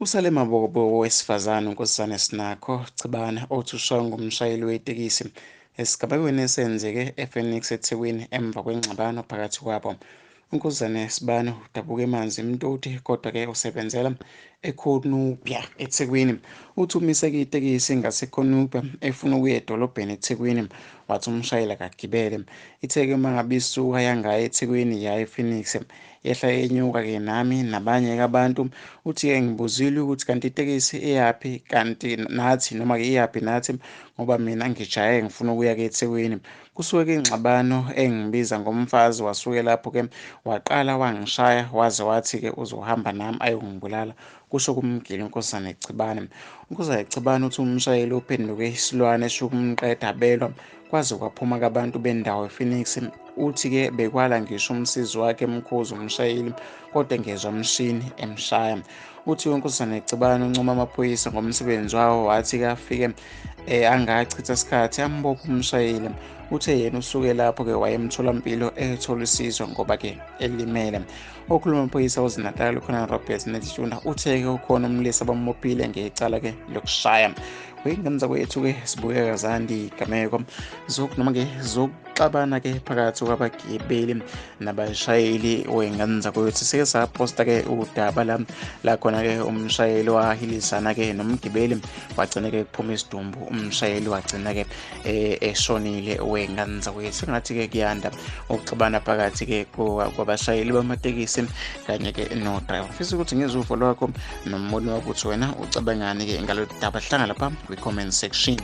Usale mabokobo wesifazane uNkosazana Sinakho Cibane othi ushaywe ngumshayeli wetekisi esigamekweni esenzeke ePhoenix eThekwini emva kwengxabano phakathi kwabo. UNkosazana Sibane udabuka eManzimtoti kodwa-ke usebenzela eKhonubia eThekwini. Uthi umise-ke itekisi ngaseKhonubia efuna ukuya edolobheni eThekwini, wathi umshayeli akagibele. Ithe-ke uma ngabe isuka yangaya eThekwini yaya ePhoenix, yehla yenyuka-ke nami nabanye-ke abantu. Uthi-ke ngibuzile ukuthi kanti itekisi iyaphi kanti nathi noma-ke iyaphi nathi ngoba mina ngijahe ngifuna ukuya-ke eThekwini. Kusuke-ke ingxabano engibiza ngomfazi, wasuke lapho-ke waqala wangishaya waze wathi-ke uzohamba nami ayongibulala, kusho kumgila uNkosazana Cibane. UNkosazana Cibane uthi umshayeli uphenduke isilwane eshukumqeda belwa kwaze kwaphuma kabantu bendawo ePhoenix. Uthi-ke bekwala ngisho umsizi wakhe emkhuza umshayeli kodwa engezwa mshini emshaya. Uthi uNkosazana Cibane uncoma amaphoyisa ngomsebenzi wawo, wathi-ke afike angachitha isikhathi ambopha umshayeli. Uthe yena usuke lapho-ke waye emtholampilo ethola usizo ngoba-ke elimele. Okhuluma amaphoyisa KwaZulu-Natal uColonel Robert Netshiunda uthe-ke ukhona umlisa abambophile ngecala-ke lokushaya. Kwey'ngane zakwethu-ke sibukeka zandi iy'gameko noma-ke zokuxabana-ke phakathi kwabagibeli nabashayeli wey'ngane zakwethu. Sike saposta-ke udaba la khona-ke umshayeli wahilisana-ke nomgibeli, wagcina-ke kuphuma isidumbu, umshayeli wagcina-ke eshonile wey'ngane zakwethu. Sengathi-ke kuyanda ukuxabana phakathi-ke kwabashayeli bamatekisi kanye-ke no-driver. Ngifisa ukuthi ngizwe uvo lwakho nombono wakho ukuthi wena ucabangani-ke ngalolu daba. Hlanga lapha kwi-comment section.